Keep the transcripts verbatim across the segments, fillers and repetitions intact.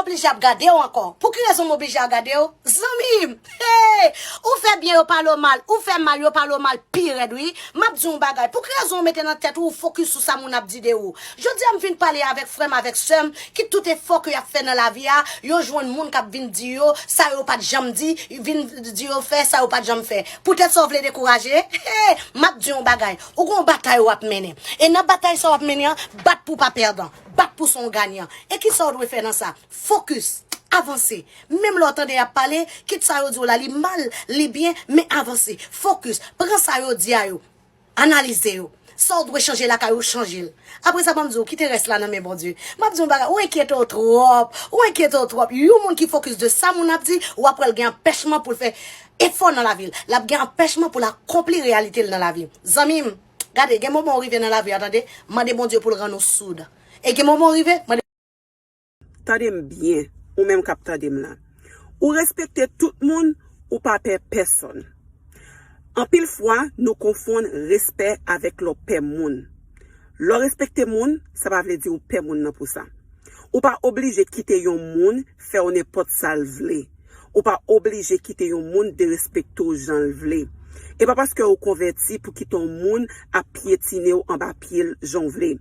Oblije ap gade w ankò. Pou ki rezon m oblije ap gade w? Zanmi m, hey! Ou fè byen, yo pale w mal. Ou fè mal, yo pale w mal pi rèd, wi. M ap di w yon bagay. Pou ki rezon w mete nan tèt ou, ou fokis sou sa moun ap di de ou? Jodi a, m vin pale avèk frè m, avèk sè m, ki tout efò ke y ap fè nan lavi a, yo jwenn moun k ap vin di yo sa yo pa t janm di, vin di yo fè sa yo pa t janm fè. Poutèt sa w vle dekouraje? Hey! M ap di w yon bagay. Ou gen yon batay w ap mennen. E nan batay sa w ap mennen an, bat pou w pa pèdan. Bat pou w se yon ganyan. E ki sa w dwe fè nan sa? Fokis. Avanse. Menm lè w tande y ap pale, kit sa yo di w la, li mal, li byen, men avanse. Fokis. Pran sa yo di a yo. Analize yo. Sa w dwe chanje lakay ou, chanje l. Apre sa, ban m di w, kite rès la nan men Bondye. M ap di w yon bagay, ou enkyete w twòp. Ou enkyete w twòp. Yon moun ki fokis de sa moun ap di, w ap wè l gen anpèchman pou l fè efò nan lavi l. L ap gen anpèchman pou l akonpli reyalite l nan lavi. Zanmi m, gade, gen moman w rive nan lavi a, tande, mande Bondye pou l rann ou soud. E gen moman w rive, mande Tande m byen, ou menm k ap tande m la. Ou respekte tout moun, ou pa pè pèsonn. Anpil fwa, nou konfonn respè avèk lè w pè moun. Lè w respekte moun, sa pa vle di ou pè moun nan pou sa. Ou pa oblije kite yon moun fè w nenpòt sa l vle. Ou pa oblije kite yon moun derespekte w jan l vle. E pa paske ou konvèti pou kite yon moun ap pyetine w anba pye l jan w vle.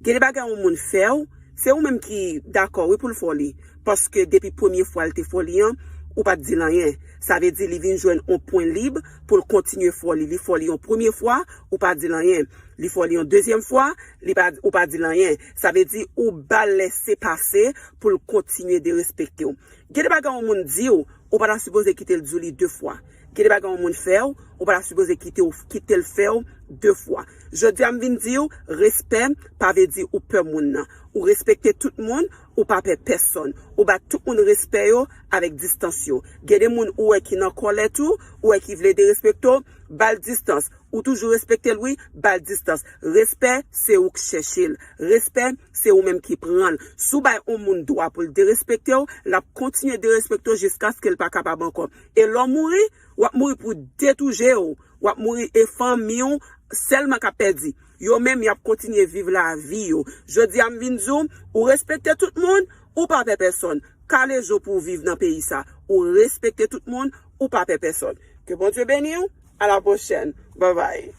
Gen de bagay yon moun fè w, se ou menm ki dakò, wi, pou l fè w li. Paske depi premye fwa l te fè w li an, ou pa t di l anyen. Sa vle di li vin jwenn yon pwen lib pou l kontinye fè w li. Li fè w li yon premye fwa, ou pa di l anyen. Li fè w li yon dezyèm fwa, li pa, ou pa di l anyen. Sa vle di ou ba l lese pase pou l kontinye derespekte w. Gen de bagay yon moun di w, ou pa ta sipoze kite l di w li de fwa. Gen de bagay yon moun fè w, ou pa ta sipoze kite w, kite l fè w de fwa. Jodi a m vin di w, respè pa vle di ou pè moun nan. Ou respekte tout moun, ou pa pè pèsonn. Ou ba tout moun respè yo avèk distans yo. Gen de moun ou wè ki nan kòlèt ou, ou wè ki vle derespekte w, ba l distans. Ou toujou respekte l, wi, ba l distans. Respè, se ou k chèche l. Respè, se ou menm ki pran l. Si w bay yon moun dwa pou l derespekte w, l ap kontinye derespekte w jiskaske l pa kapab ankò. E lè w mouri, w ap mouri pou detouje w. W ap mouri e fanmi w sèlman k ap pèdi. Yo menm, y ap kontinye viv lavi yo. Jodi a, m vin di w, ou respekte tout moun, ou pa pè pèsonn. Kale je w pou w viv nan peyi sa. Ou respekte tout moun, ou pa pè pèsonn. Ke Bondye beni w. A la pwochèn. Babay.